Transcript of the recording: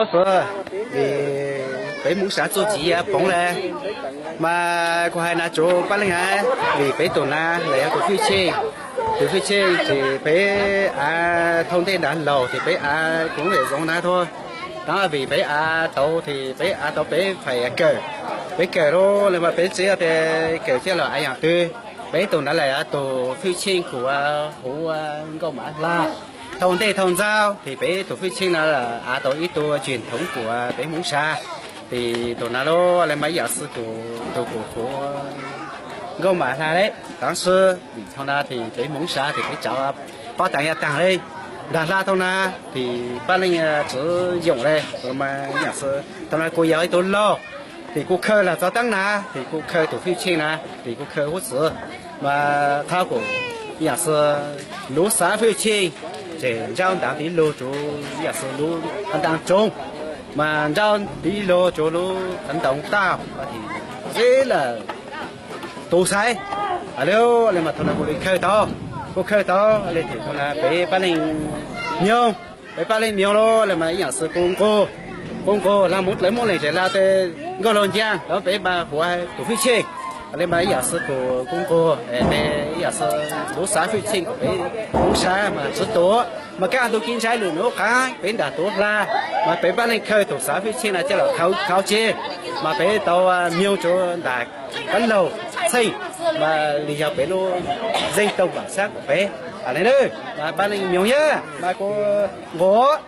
Xov xwm, vim peb Hmoob Xav txuj ci poov le, mas kuv hais na tsuav pab leej hais, vim peb tus na los yog tus Fwj Tsheej, tus Fwj Tsheej ces peb av thau ntej nrad laus ces peb av kuv lub yam zoov na thua, tab vim peb av tau ces peb av tau peb fais kawm, peb kawm lawm mas peb txiv tias kawm coj los av yam twg, peb tus na los yog tus Fwj Tsheej kuv huv Nkauj Mav Hla. Thau ntej thau ntxaug ces peb tus Fwj Tsheej na av tau ib tug tsis thoov kuv peb Hmoob Xav, ces tus na lawm mas ib yam xwb tus kuv huv Nkauj Mav Hla le, tab sis vim thaum na ces peb Hmoob Xav ces peb tsav pob taag ya taag le, nram hla thaum na ces pab leej txiv yoom le, mas ib yam xwb thaum na kuv yog ib tug laug, ces kuv khaws los txog taab na ces kuv khaws tus Fwj Tsheej na ces kuv khaws huv txwv, mas qhov kuv ib yam xwb lub xav Fwj Tsheej, ces nrau ntav tib lug tsuav ib yam xwb lub ntav tsoov, mas nrau tib lug tsuav lub ntav tauj, tib lawm tus xaiv, le mas thaum na kuv li khaws tau, kuv khaws tau le ces thaum na peb pab leej nyoog, peb pab leej nyoog lawm mas ib yam xwb kuv nqug, kuv nqug la Hmoob dlawb Hmoob Leeg ces la tej nkauj laug ncaag los peb mas huv tus Fwj Tsheej, le mas ib yam xwb kuv, kuv nqug peb ib yam xwb lub xav Fwj Tsheej kuv peb Hmoob Xav mas txiv tuav, mas kaj ntug ci ntsais lwm nub qaab peb nram tuav hla, mas peb pab leej khaws tus xav Fwj Tsheej na coj los khauv tseg, mas peb tau nyoog tsuav nram kab laug txheej, mas li yog peb lub zeej toog vam xab kuv peb, le na, mas pab leej nyoog yag mas kuv nqug.